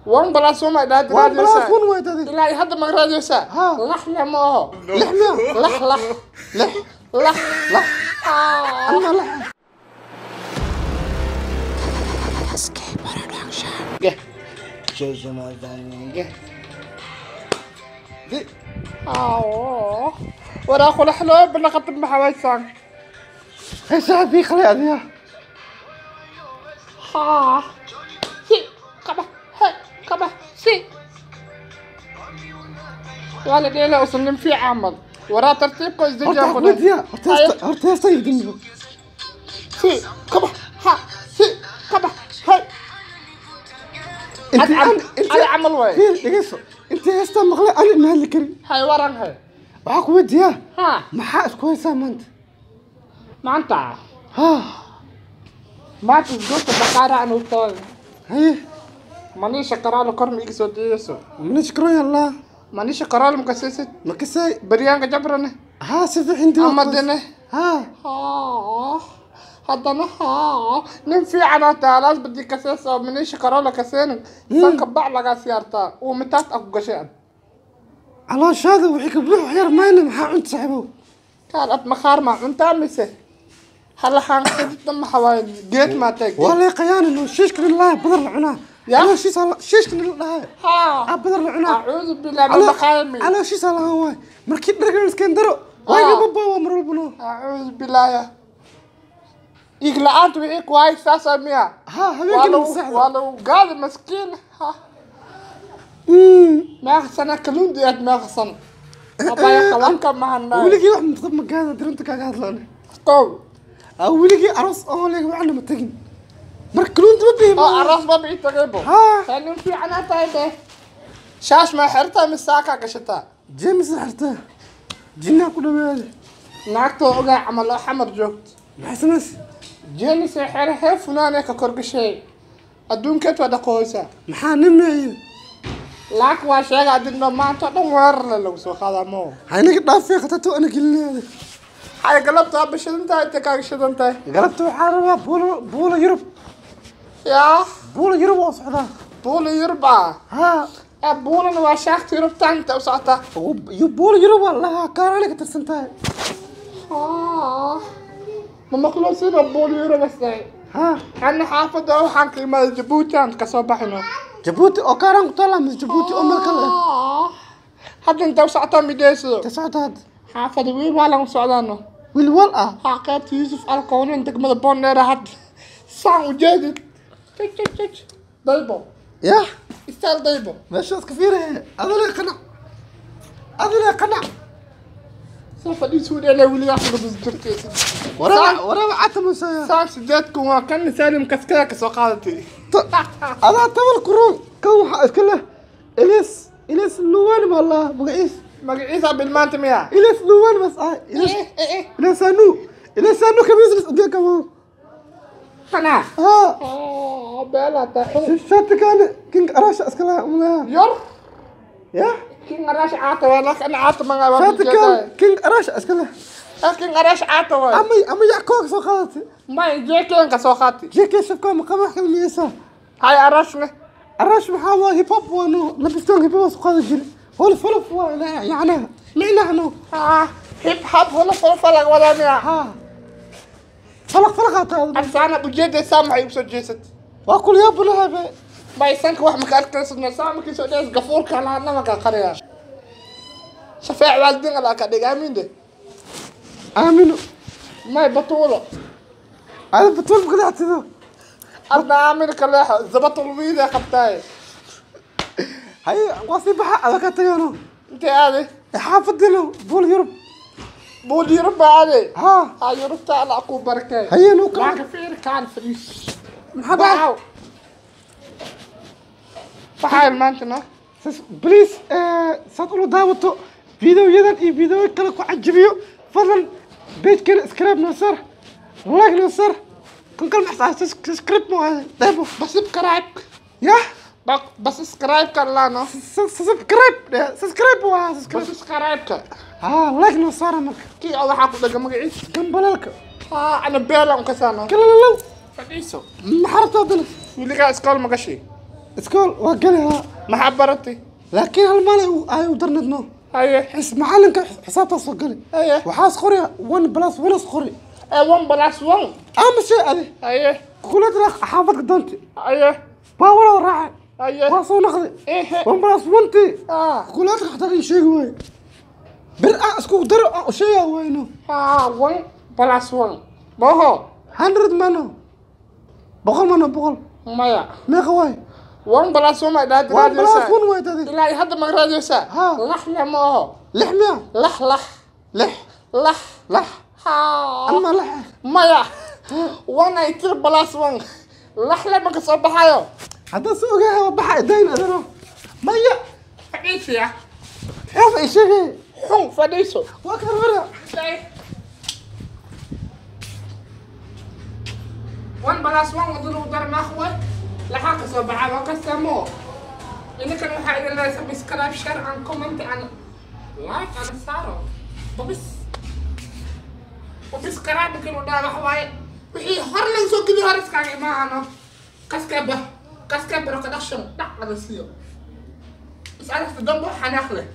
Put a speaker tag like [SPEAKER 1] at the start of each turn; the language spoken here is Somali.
[SPEAKER 1] 1 plus 1 ma dhaad
[SPEAKER 2] 1 plus 1 way tahay
[SPEAKER 1] ilaa hadda ma raadiyeysaa lax lama aho
[SPEAKER 2] lix miya
[SPEAKER 1] lax lax
[SPEAKER 2] lix
[SPEAKER 1] lax
[SPEAKER 2] lax ama lax
[SPEAKER 1] waraa qulaxloo banaqatib maxawaysaan
[SPEAKER 2] hay saaxiibkii qalay adiga
[SPEAKER 1] haa si qaba he qaba si waa la dheela usan nin fiican camal waraa tartiibka isdejiya
[SPEAKER 2] horta heesta igdimiyo
[SPEAKER 1] si qaba ha si qaba he هذا عمل وين؟
[SPEAKER 2] فير dhegeyso inta heesta maqlay ani ma hadli karin
[SPEAKER 1] hay waran hay
[SPEAKER 2] waxaa ku weydiiyaa
[SPEAKER 1] ha
[SPEAKER 2] maxaa isku haysaa maanta
[SPEAKER 1] maanta
[SPEAKER 2] ha
[SPEAKER 1] maanta isgoorta baqaara aan u tago
[SPEAKER 2] haye
[SPEAKER 1] maniisha qaraalo kor ma iga soo dayeyso
[SPEAKER 2] maniisha karo yalla
[SPEAKER 1] maniisha qaraalo ma kasaysid
[SPEAKER 2] ma kasay
[SPEAKER 1] baryaanka jabrane
[SPEAKER 2] ha si fiican dii
[SPEAKER 1] amadene
[SPEAKER 2] ha
[SPEAKER 1] ha haddana haa nin fiican oo taalaas badii kasees oo maniisha qarola kaseenin sanka bac lagaa siyaartaa uu mitaas aku gashay ad
[SPEAKER 2] calooshaada wixii ka buux yar mayna maxaa cunta saaxiibow
[SPEAKER 1] kaal ad makhaar maa cuntaa mise halahaan xididna maxa waaye geed maa taag
[SPEAKER 2] waa lay qayaani no shiishka lillahi badar la cunaa calooshiisa shiishka la dhahay
[SPEAKER 1] haa
[SPEAKER 2] badar la cunaa
[SPEAKER 1] acuudu billah ma baqaaymi
[SPEAKER 2] calooshiisa lahaan waay markii dhargan iskeen daro waayga babaa waa mar walba no
[SPEAKER 1] acuudu billah إقلاعات وإيك واي ساسا ميا
[SPEAKER 2] ها هبيك المساحة
[SPEAKER 1] والو قاعد مسكين ها ما أحسن كلون ديات ما أحسن أبايا كلام كم معنا
[SPEAKER 2] ولقي واحد مطب مكان درنتك قاعد لنا
[SPEAKER 1] قو
[SPEAKER 2] ولقي عروس أولي وعنا متقين مرك كلون تبي
[SPEAKER 1] عروس ما بعيد تغيبه
[SPEAKER 2] ها
[SPEAKER 1] ثاني في عنا طيبة شاش ما حرتها من الساقة قشتها
[SPEAKER 2] جيمس حرتها جينا كله بهذا
[SPEAKER 1] نعكتو أوجع عمل حمر جوت
[SPEAKER 2] ما حسنس
[SPEAKER 1] جيني سحر هي فلان كرقشي أدون كتوا دقوسة
[SPEAKER 2] maxaa nimay
[SPEAKER 1] laak waa sheega adina maanta dhan weerar lagu soo qaadaa moo
[SPEAKER 2] haynaga dhaafay khatarto ana gelinay
[SPEAKER 1] hay galabta bishidantahay inta kaaga shidantahay
[SPEAKER 2] galabta waxaa rabaa buula Yurub
[SPEAKER 1] yaa
[SPEAKER 2] buula Yurub waa socdaa
[SPEAKER 1] buula Yurub
[SPEAKER 2] haa
[SPEAKER 1] buulana waa shaagta Yurubta inta u socotaa
[SPEAKER 2] buula Yurub waa lahaa kaarana ka tirsan tahay
[SPEAKER 1] ما مخلوصين بول يورو بس
[SPEAKER 2] ها
[SPEAKER 1] انا حافظ او حنك ما جيبوتي عند كسو بحنا
[SPEAKER 2] جيبوتي او كاران طلع من جيبوتي ام الكل
[SPEAKER 1] حد انت وسعتها ميديسو
[SPEAKER 2] تسعتها
[SPEAKER 1] حافظ وين ولا سعدانو
[SPEAKER 2] ويل اه
[SPEAKER 1] ها قيبت يوسف القونين عندك مد بون حد ساعة وجدت تش تش تش ضيبو
[SPEAKER 2] يا
[SPEAKER 1] استال ضيبو
[SPEAKER 2] ماشي كثير هذا لا يقنع هذا لا يقنع
[SPEAKER 1] سوف يسود انا ولي ياخذ التركيز
[SPEAKER 2] ورا عتم
[SPEAKER 1] ساعة سدادكم وكان سالم كسكاك سو قادتي
[SPEAKER 2] انا تبر كرون كو كله اليس لوان والله مقعيس
[SPEAKER 1] مقعيس بالمانت ميا
[SPEAKER 2] اليس لوان بس اليس انو اليس انو كميز ديك كمان
[SPEAKER 1] انا
[SPEAKER 2] اه
[SPEAKER 1] بلا تحو
[SPEAKER 2] شات كان كينغ اراش اسكلا
[SPEAKER 1] يور
[SPEAKER 2] يا
[SPEAKER 1] كينغ اراش عاطي ولا انا عاطي ما
[SPEAKER 2] شات كان كينغ اراش اسكلا
[SPEAKER 1] كينغ اراش عاطي
[SPEAKER 2] اما يعكوك سو قادتي
[SPEAKER 1] ما جيكين كسو قادتي
[SPEAKER 2] جيكين شفكو مقام كلميسا
[SPEAKER 1] هاي اراشنا
[SPEAKER 2] اراش maxaa waa hip hop waanu labistoon hip hop soo qaadi jiray hol folof waa yacni micnaha
[SPEAKER 1] ها hip hop wala folof laga wadaa miya
[SPEAKER 2] ha falaq falaqaata
[SPEAKER 1] ansaana ujeeda saamaxay u soo jeesat
[SPEAKER 2] waa kul yaab lahaa
[SPEAKER 1] baysanka wax maka arkaysadna saamkii soo dhees gafuurka lahaadna maka qariya shafaac waalidin ala ka dhig aamin de
[SPEAKER 2] aamino
[SPEAKER 1] may batuulo
[SPEAKER 2] هذا بطول بقلعتي
[SPEAKER 1] أنا عامل كلاحة زبط الويدة قبتاي
[SPEAKER 2] هاي واسي بحق هذا كتيانو
[SPEAKER 1] انت هذه
[SPEAKER 2] حافظ له بول يوروب
[SPEAKER 1] بول يوروب هذه
[SPEAKER 2] ها
[SPEAKER 1] ها يوروب تاع العقوب بركة
[SPEAKER 2] هي لو
[SPEAKER 1] كان فير كان فريش
[SPEAKER 2] محبا
[SPEAKER 1] فحال ما انتنا
[SPEAKER 2] بليز ساتقولوا داوتو فيديو يدن اي فيديو كلا ku cajibiyo fadlan page-keena subscribe noo saar like noo saar kan kale maxaa subscribe ma dabo
[SPEAKER 1] بس subscribe
[SPEAKER 2] يا
[SPEAKER 1] بس subscribe كان لانو
[SPEAKER 2] subscribe subscribe waa
[SPEAKER 1] بس subscribe ka
[SPEAKER 2] ها like noo saar marka
[SPEAKER 1] kii waxaa ku dhaga magaciis
[SPEAKER 2] gambalalka
[SPEAKER 1] ها انا beelan ka saano
[SPEAKER 2] kala lalow
[SPEAKER 1] fadhiiso
[SPEAKER 2] maxaa rabtaa haddana
[SPEAKER 1] weligaa iskool ma gashay
[SPEAKER 2] Iskool waa geli haa.
[SPEAKER 1] Maxaa baratay?
[SPEAKER 2] Laakiin hal maalin ay u darnadno.
[SPEAKER 1] Haye.
[SPEAKER 2] Xis macalinka xisaabtaas soo gali.
[SPEAKER 1] Haye.
[SPEAKER 2] Waxaas qoriya 1 + 1 as qori.
[SPEAKER 1] Ee, 1 + 1.
[SPEAKER 2] Ama shay adi.
[SPEAKER 1] Haye.
[SPEAKER 2] Kuleedra xaafadka doonti.
[SPEAKER 1] Haye.
[SPEAKER 2] Baawala raacay.
[SPEAKER 1] Haye.
[SPEAKER 2] Waa soo naqday.
[SPEAKER 1] Ehe.
[SPEAKER 2] 1 + 1 ti.
[SPEAKER 1] Ah.
[SPEAKER 2] Kuleedka xataa ii sheegi waaye, bir aan isku daro aan u sheegaa wayno.
[SPEAKER 1] Ha, 1 + 1 maho.
[SPEAKER 2] 100 mano, 100 mano, 100.
[SPEAKER 1] Maya.
[SPEAKER 2] Meeqa waay?
[SPEAKER 1] 1 + 1 ma dhaad.
[SPEAKER 2] 1 + 1 waay tadi.
[SPEAKER 1] Ilaa hadda ma raadiyeysaa?
[SPEAKER 2] Ha.
[SPEAKER 1] Lax le ma aho.
[SPEAKER 2] Lix miya?
[SPEAKER 1] Lax, lax.
[SPEAKER 2] Lix.
[SPEAKER 1] Lax.
[SPEAKER 2] Lax.
[SPEAKER 1] Ha.
[SPEAKER 2] Ama lax.
[SPEAKER 1] Maya, one ay tiri plus one lax le ma ka soo baxayo.
[SPEAKER 2] Haddaan soo ogaahay waa baxa dayn adano maya.
[SPEAKER 1] Fadhiisiya.
[SPEAKER 2] Xeef ay sheegay.
[SPEAKER 1] Xun fadhiiso.
[SPEAKER 2] Waa ka wara.
[SPEAKER 1] 1 + 1 wada lagu dara maakhwe laxaa ka soo baxaa waa kastamo. Ininkan waxaa idin leeyahay subscribe, share and comment and like and saaro babis babis qaraabka inuu dhaa. Waxa waaye wixii hor laga soo geliyo hor iskaaga imaahano. Kaskaba kaskaba production dhac laga siiyo is aragta dambo xanaaq leh.